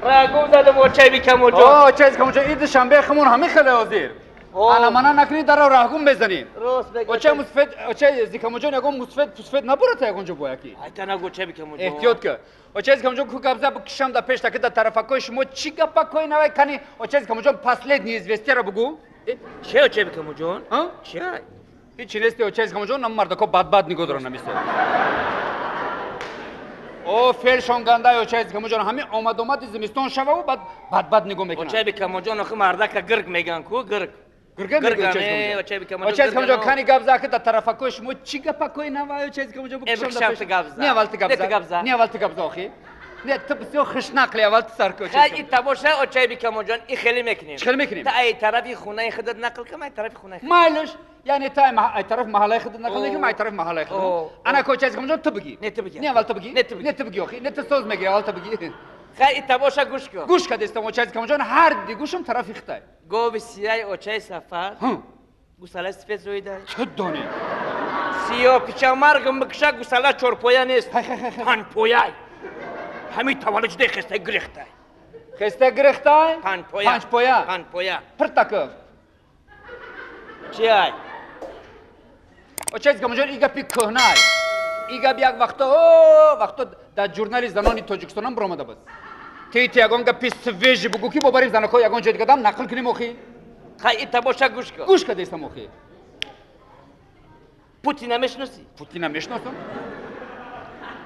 Рагум задам очай бикамоҷон. Очай бикамоҷон, ин душанбе хумон ҳамин хеле ҳозир. Ана мана накунӣ дарро раҳгум мезанем. Рост бигӯ. Очай мусфед, очай зикамоҷон ягон мусфед пусфед набурата ягон ҷо бояки. Айта нагӯ очай бикамоҷон. Эҳтиёт ка. Очай зикамоҷон ку гап за кишам да пеш таки да тарафакои шумо чӣ гапакои навай кани очай зикамоҷон последний известияро бугӯ. Че очай бикамоҷон? Че? Ҳичи нести очай зикамоҷон, нам мардако бадбад нигоҳ доран намисо. О фелшон гандай очай зикамоҷон, ҳамин омад-омади зимистон шававу бад бадбад нигоҳ мекунанд. Очай бикамоҷон, охи мардака гирг меган ку гирг. Гирга мегӯ очай бикамоҷон. Очай зикамоҷон кани гап за ки да тарафакои шумо чӣ гапакои навай очай зикамоҷон букшам да пеш. Не аввал ту гап за. Не аввал ту гап за охи. Не ту бисёр хушнақли аввал ту сар ку. Хай и табоша очай бикамоҷон, и хеле мекунем. Чӣ хеле мекунем? Та ай тарафи хонаи худат нақл кун, ай тарафи хонаи худат. Майлаш, яъне та ай тарафи маҳаллаи худат нақл мекунем, ай тарафи маҳаллаи худат. Ана ко очай зикамоҷон ту бигӣ. Не ту бигӣ. Не аввал ту бигӣ. Не ту бигӣ. Не ту бигӣ охи. Не ту соз мегирӣ аввал ту бигӣ. Хай и табоша гӯш кун. Гӯш кардестам очай зикамоҷон, ҳар ди гӯшам тарафи хитай. Гови сияи очай Сафар. Гусалаи сифет зоида. Чӣ донӣ? Сиёҳ пичамаргам бикша гусала чорпоя нест. Панҷпояй. Ҳамин таваллуд шудаи хестай гирехтай. Хестай гирехтай? Панҷпоя. Панҷпоя. Панҷпоя. Пиртаков. Чи ай? Очай зикамоҷон, и гапи кӯҳнай. И гап як вақто, вақто дар журнали занони Тоҷикистонам биромада буд. Ти ти ягон гапи свежий бугӯ ки бо барим занако ягон ҷой дигадам нақл кунем охи. Хай и табоша гӯш кун. Гӯш кардестам охи. Путина мешиносӣ? Путина мешиносам.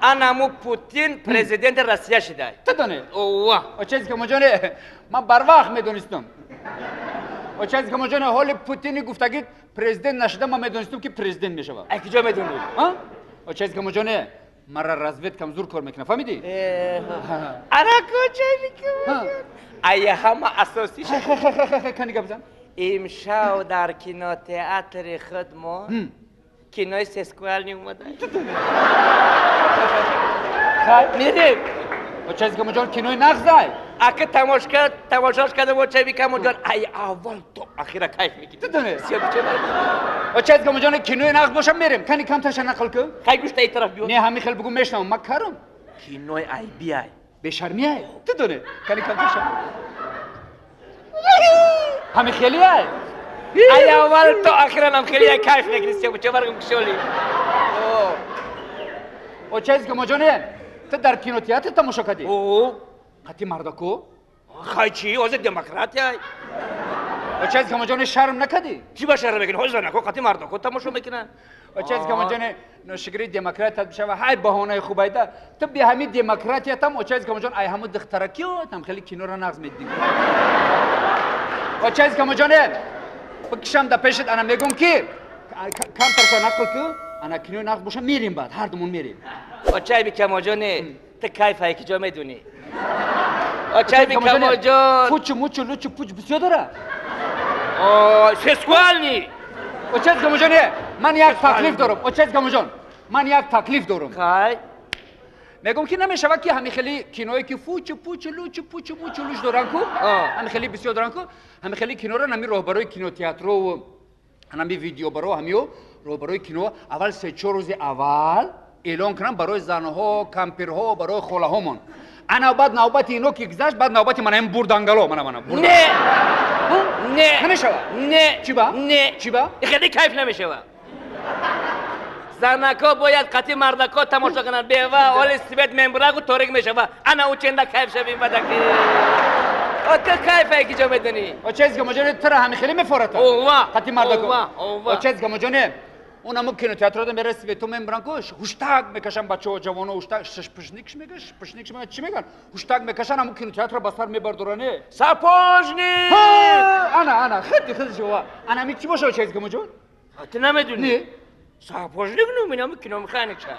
Анаму Путин президенти Россия шидай. Ту донӣ? Ова. Очай зикамоҷоне, ман барвақт медонистам. Очай зикамоҷоне, ҳоли Путини гуфтагӣ президент нашида, ман медонистам ки президент мешавад. Ай куҷо медонӣ? Очай зикамоҷоне, мара разведкам зур кор мекунад, фаҳмидӣ? Ана куҷай бикамоҷон. Ай ҳама асосиш. Кани гап зан. Имшав дар кинотеатри худмон кинои сескуални омада. Хай. Мерем. Очай зикамоҷон, кинои нағзай. Ака тамошош кардам очай бикамоҷон, ай аввал то ахира кайф мекунӣ. Ту донӣ? Очай зикамоҷон, кинои нағз бошам мерем. Кани камташа нақл кун. Хай гӯшта ай тараф биё. Не ҳамин хел бугӯ мешнавам, ман карам. Кинои айбиай. Бешармиай. Ту донӣ? Кани камташа. Ҳамин хелиай. Ай аввал то ахира нам хелиай кайф мекунӣ, сиёбуча баргам кушоли. Очай зикамоҷоне, ту дар кинотеатр тамошо кардӣ? О. Қати мардако? Хай чӣ, ҳозир демократия. Очай зикамоҷоне, шарм накардӣ? Чӣ ба шарм мекунӣ? Ҳозир занако қати мардако тамошо мекунанд. Очай зикамоҷоне, ношукри демократия бишава, ҳай баҳонаи хуб айда. Ту би ҳамин демократиятам очай зикамоҷон, ай ҳаму духтаракиё там хеле киноро нағз медидӣ. Очай зикамоҷоне, бикшам да пешат, ана мегӯм ки камтарша нақл ку, ана кинои нағз боша мерем баъд, ҳар думон мерем. Очай бикамоҷоне, ту кайф ай киҷо медунӣ? Очай бикамоҷон. Пучу мучу лучу пуч бисёр дора? О, сексуални. Очай зикамоҷоне, ман як таклиф дорам. Очай зикамоҷон, ман як таклиф дорам. Хай. Мегӯм ки намешавад ки ҳамин хели киное ки фучу пучу лучу пучу мучу луч доран ку, ҳамин хели бисёр доран ку, ҳамин хели киноро ҳамин роҳбарои кинотеатрову ҳамин видеобаро ҳамиё роҳбарои кино аввал се-чор рӯзи аввал эълон кунам барои занҳо, кампирҳо, барои холаҳомон. Ана баъд навбати ино ки гузашт, баъд навбати мана ин бурдангало, мана мана. Не! Не! Намешавад? Не! Чӣ ба? Не! Чӣ ба? Хеле кайф намешавад. Занако бояд қати мардако тамошо кунанд. Бева, оли свет мембурагу торик мешава. Ана ӯ ченда кайф шавим бадаки. О ту кайф ай киҷо медонӣ? Очай зикамоҷоне, тура ҳамин хеле мефората. Ова! Қати мардако. Ова, ова. Очай зикамоҷоне, он ҳамо кинотеатродо мера свето мембуран ку, ҳуштак мекашан бачаҳо, ҷавоно, ҳуштак, шпишникш меган, шпишникш меган, чӣ меган? Ҳуштак мекашан, ҳамо кинотеатро ба сар мебардоране. Сапожник! Ана, ана, хеле хеле шува. Ана ами чӣ боша очай зикамоҷон? Ту намедонӣ? Не. Сапожник нуминами киномеханикша.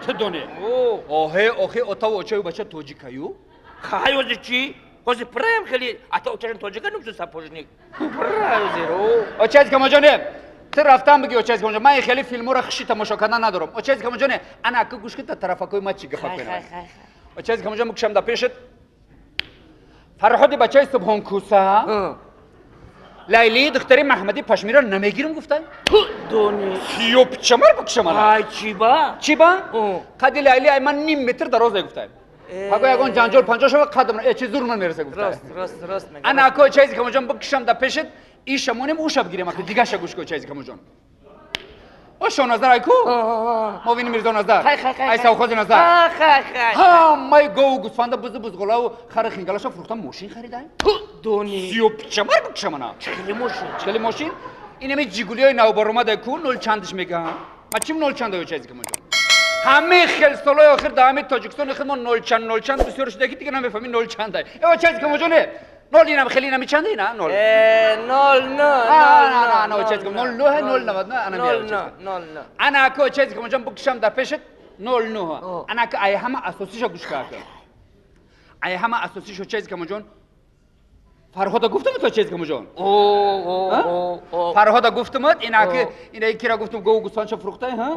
Ту донӣ? О. Оҳе, охе, отаву очаю бача тоҷикаю? Хай, ҳозир чӣ? Ҳозир праям хеле, ата очашон тоҷика нумсу сапожник. Пра ҳозир, о. Очай зикамоҷоне, ту рафтан бигӣ очай зикамоҷон, ман хеле филмҳоро хуши тамошо кардан надорам. Очай зикамоҷоне, ана ака гӯш кун, та тарафакои ма чӣ гапа кунам. Очай зикамоҷон, бикшам да пешат. Фарҳоди бачаи Субҳонкӯса. Лайли духтари Маҳмади Пашмиро намегирам гуфта? Ту дони. Сиёб чамар бикшам ана. Ай чиба? Чиба? Қади Лайли ай ман ним метр дароз гуфта. Паго ягон ҷанҷол панҷо шава қадам э чи зур ман мераса гуфта. Рост, рост, рост мегӯ. Ана ако чайзи камоҷон бикшам да пешет, иша монем уша бигирем ака дигаша гӯш ко чайзи камоҷон. О Шоназар ай ку? Мовини Мирзо Назар. Ай Савхози Назар. Ҳамаи гову гӯсфанда бузу бузғолаву хари хингалаша фурӯхта мошин харида. Ту дони. Сиёб чамар бикшам ана. Чӣ мошин? Чӣ мошин? Инами Жигулиҳои навбаромада ку нол чандиш мегӯям. Ма чим нол чанда чайзи камоҷон? Ҳамаи хел солҳои охир дар ҳамаи Тоҷикистон хел мо нол чанд нол чанд бисёр шуда ки дига намефаҳмӣ нол чанда. Эва чайзи камоҷоне? Нол инам хеле инами чанда ина? Нол. Нол нол нол нол чайзи нол нӯҳ нол навад нӯҳ ана нол нӯҳ нол нӯҳ. Ана ако чайзи камоҷон бикшам дар пешат нол нӯҳ. Ана ак ай ҳама асосиша гӯш кард. Ай ҳама асосиша чайзи камоҷон Фарҳода гуфтам то чайзи камоҷон? О. Фарҳода гуфтамад ина ак ина кира гуфтам гову гӯсфандша фурӯхтай ҳа?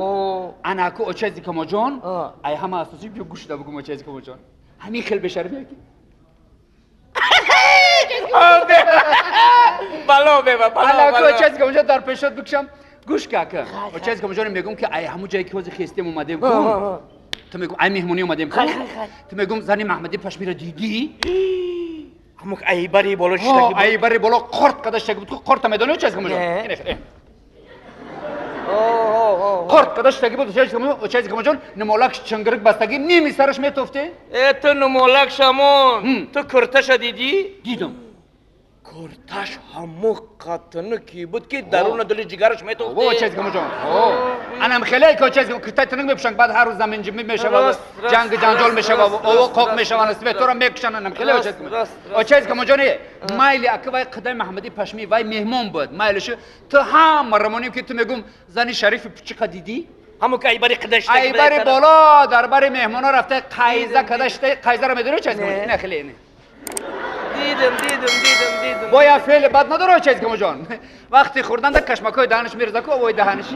Ана ак о чайзи камоҷон ай ҳама асосӣ биё гӯш да бугум чайзи камоҷон. Ҳамин хел бешармия ки. Бало бева, бало. Ана ак чайзи камоҷон дар пешот бикшам гӯш ка ака. О чайзи камоҷон мегӯм ки ай ҳамун ҷое ки ҳозир хестем омадем ку. Ту мегӯм ай меҳмонӣ омадем ку. Ту мегӯм зани Маҳмади Пашмира дидӣ? Ҳамук айбари боло шиштаги буд. Айбари боло қорт када шиштаги буд. Қорта медонӣ чайзи камоҷон? Қорт када шиштаги буд чайзи камоҷон нумолак чангирик бастаги ними сараш метофте? Э ту нумолак шамон. Ту курташа дидӣ? Дидам. Курташ ҳаму қатыны ки буд ки даруна дили ҷигараш метофте. О чайзи камоҷон. Анам хеле ки чайзи куртай тинг мепӯшанд баъд ҳар рӯз заминҷимӣ мешавад, ҷанг ҷанҷол мешавад, ово қоқ мешаванд, светора мекушанд. Анам хеле чайзи камоҷон. О чайзи камоҷоне майли ака вай қадай Маҳмади Пашми вай меҳмон буд. Майлишу ту ҳама рамонем ки ту мегум зани шарифи пучиқа дидӣ? Ҳаму ки айбари қада шиштаги айбари боло дар бари меҳмоно рафта қайза када шиштаги қайзаро медонӣ чайзи камоҷон? Ина хеле ине. Дидам, дидам, дидам, дидам. Боя феъли бад надора чайзи камоҷон. Вақти хӯрдан да кашмакҳои даҳанаш мереза ку овои даҳанаш.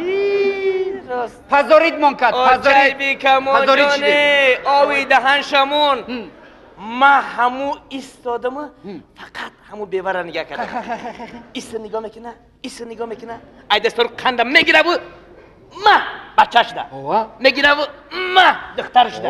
Рост. Пазорид мон кард, пазорид. Очай бикамоҷоне, ови даҳан шамон. Ма ҳаму истодама, фақат ҳаму бевара нигоҳ кардам. Иса нигоҳ мекуна, иса нигоҳ мекуна. Ай дастор қанда мегираву ма бачашда. Мегираву ма духтарашда.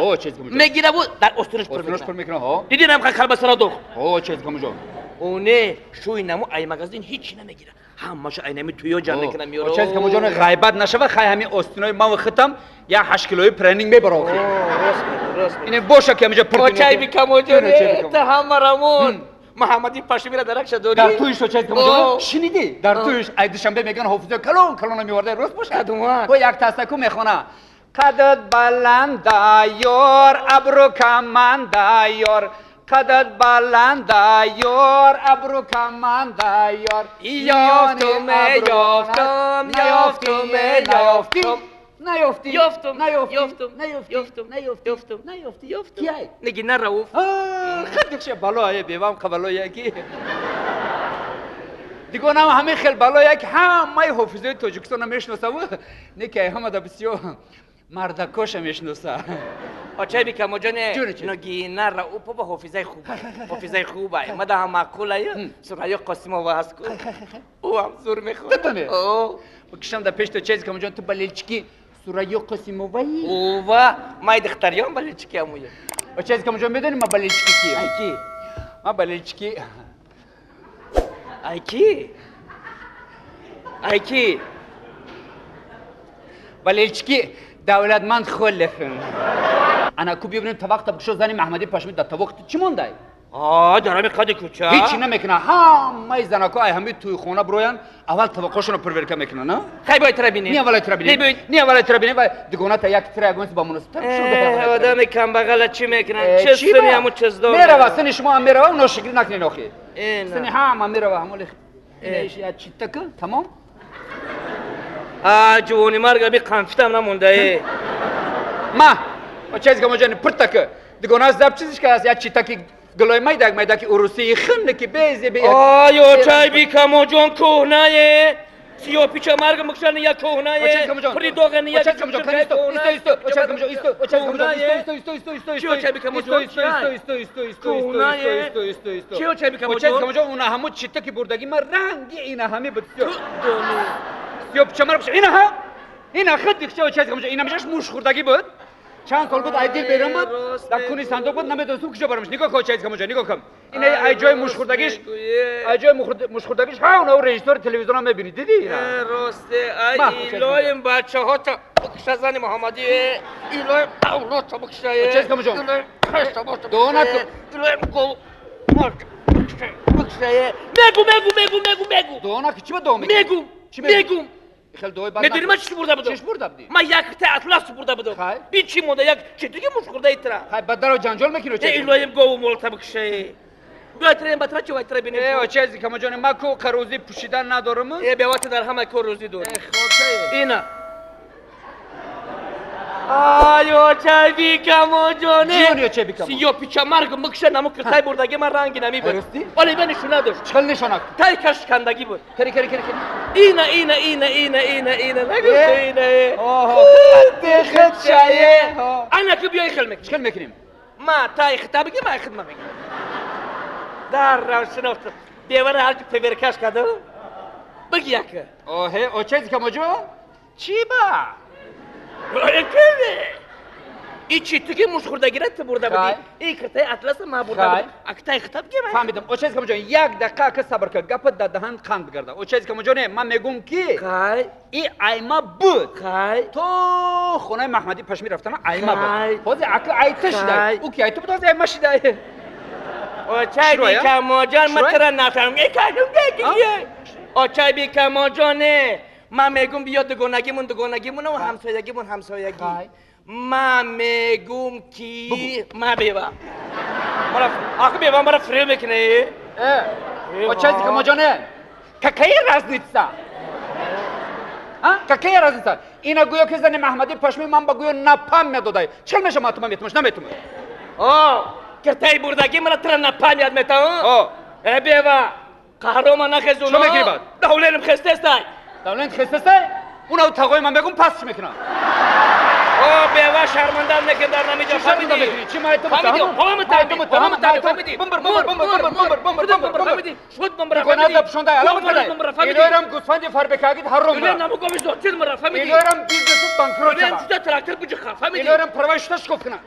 Мегираву дар остинаш пур мекуна. Дидӣ нам калбасара дох. О чайзи камоҷон. Оне шӯи наму ай магазин ҳеч намегира. Ҳамаша айнами туё ҷамъ мекунам меёра. Чайзи камоҷон ғайбат нашава, хай ҳамин остинои ман ва хитам як 8 килои пренинг мебара охир. Рост мегӯ, рост мегӯ. Ине боша ки ҳаминҷа пур. Очай бикамоҷон, ту ҳама рамон. Маҳаммади Пашмира даракша дорӣ? Дар туиш очай камоҷон шунидӣ? Дар туиш ай Душанбе мегӯянд ҳофизои калон калона меоварда, рост боша? Кадоман? Бо як тастаку мехона. Қадат баланда ёр, абру каманда ёр. Қадат баланда ёр, абру каманда ёр. Ёфтум, ёфтум, ёфтум, ёфтум. Наёфтӣ. Ёфтум, наёфтӣ, ёфтум, наёфтӣ, ёфтум, наёфтӣ, ёфтум, наёфтӣ, ёфтум. Кияй? Нагина Рауф. Хадикше балое бевам қабалое ки. Дигонам ҳамин хел балое ки ҳамаи ҳофизои Тоҷикистонро мешиносаву не ки ҳамада бисёр мардакоша мешиноса. Очай бикамоҷоне, Ҷуне чи? Нагина Раупова ҳофизаи хуб, ҳофизаи хуб ай. Мада ҳам маъқулай, Сурайё Қосимова ҳаст ку. Ӯ ҳам зур мехонад. Тутане? О. Бикшам дар пеш то чайзи камоҷон ту балелчики Сурайё Қосимоваи? Ова, май духтарён балелчики ҳамуя. Очайзи камоҷон медонӣ ма балелчики кием? Ай ки? Ма балелчики. Ай ки? Ай ки? Балелчики Давлатманд Холлеф. Ана ку бибинем тавақта бикшо зани Маҳмади Пашми дар тавоқти чӣ мондай? А, дар ҳамин қади кӯча? Ҳечи намекунад. Ҳамаи занако ай ҳамаи тӯйхона бироянд, аввал таваққошонро проверка мекунанд, а? Хай бояд тира бинем. Не аввал тира бинем. Не бояд. Не аввал тира бинем, вай дугоната як тира ягон ба муносибтар Э, одами камбағала чӣ мекунад? Чӣ сини ҳамун чиздор? Мерава, сини шумо ҳам мерава, ношукрӣ накунед охи. Э, Сини ҳама мерава, ҳамоли я читтака, тамом? А, ҷувони марг аби қанфитам намонда, э. Ма, очайзи камоҷони пуртака. Дугона заб чизиш ка аст, як читтаки гулои майдак, майдаки урусии хинне ки безе бе. Ай, очай бикамоҷон кӯҳнае. Сиёпича марг мукшани як кӯҳнае. Придоғани як Уна ҳамун чита ки бурдагӣ ма ранги ина ҳами буд. Сиёпича марг ина ҳа? Ина хид дихча оча камоҷон. Ина мешаш муш хӯрдагӣ буд. Чанд сол буд айдил берун буд, дар куни сандуқ буд, намедонистум куҷо барамш. Нигоҳ кун оча камоҷон, нигоҳ кун. Ина ай ҷои мушхӯрдагиш, ай ҷои мушхӯрдагиш, ҳа уна режиссёри телевизионам мебинӣ, дидӣ ина? Росте, ай илоим бачаҳо та букша зани Муҳаммадӣ, илоим авлод та букша. Оча камоҷон. Дуо накун. Илоим гов букша. Мегу, мегу, мегу, мегу, мегу. Дуо накун, чӣ ба дуо мекунӣ? Мегу, мегу. Медонӣ ман чӣ бурда будам? Чиш бурда будӣ? Ман як та атлас бурда будам. Бин чӣ монда, як читиги муш хӯрда итра. Хай, ба даро ҷанҷол мекунӣ оча? Илоим гову мол та букша. Биё траем ба тра чӣ вай тра бинем. Э, оча ази камоҷон, ман ку қарӯзӣ пӯшидан надорам. Э, бевата дар ҳама кор рӯзӣ дорӣ. Э, хокае. Ина. Ай, оча бикамоҷоне. Ҷиони оча бикамо. Сиёпича марг мукша наму киртай бурдаги ман ранги намибуд. Рости? Вале бе нишона дошт. Чӣ хел нишона? Тай кашкандагӣ буд. Кери, кери, кери, кери. Ина, ина, ина, ина, ина, ина. Нагуфта ина. Оҳо. Худ шае. Ана ки биёй хел мекунем. Чӣ хел мекунем? Ма тай хита бигӣ, ма хидма мегирам. Дар равшинофт. Бевара ҳарчи певеркаш кардам. Бигӣ яка. Оҳе, оча камоҷон? Чӣ ба? И читиги мушхӯрдагира ту бурда будӣ. И киртаи атласа ма бурда будам. Актай хита бигӣ ман. Фаҳмидам. Оча камоҷон, як дақиқа ака сабр кар. Гапат дар даҳан қанд бигарда. Оча камоҷон, ман мегӯм ки Хай. и айма буд. Хай. То хонаи Маҳмадӣ пашми рафтана айма Хай. буд. Ҳозир ака айта шидай. Хай. Ӯ ки айта буд, ҳозир айма шидай. Оча Шуроя? бикамоҷон, ман Шуроя? тура нафаҳмам. Э, кардам, Оча бикамоҷоне, ман мегӯм биё дугонагимон дугонагимон ва ҳамсоягимон ҳамсоягӣ. Хай. Ман мегӯм ки ма бева. Мара ахи бева мара фиреб мекунӣ? Э, оча камоҷоне, какая разница? А? Какая разница? Ина гӯё ки зани Маҳмадӣ пашми ман ба гӯё напам медодай. Чел меша ман тума метумаш, наметумаш. О, киртаи бурдагӣ мара тура напамяд метавон? О. Э, бева, қаҳрома нахезуно. Чӣ мекунӣ баъд? Давленим хестестай. Давлент хестестай? Уна тағои ман мегӯм пас чӣ мекунам? О, бева шарманда мекун дар намиҷа. Чӣ шарманда мекунӣ? Чӣ май ту Фаҳмидӣ? Ҳама таби, ҳама таби, фаҳмидӣ? Бумбар, бумбар, бумбар, бумбар, бумбар, бумбар, бумбар, бумбар. Шуд бумбар, Гонада пушондай, алам кадай. Илоирам гӯсфанди фарбекагит ҳарром Илоирам намуговиш зотир мара, фаҳмидӣ? Илоирам бизнесу банкрот Илоирам шава. шуда трактор буҷиха, фаҳмидӣ? Илоирам праваи шуда шикоф кунам.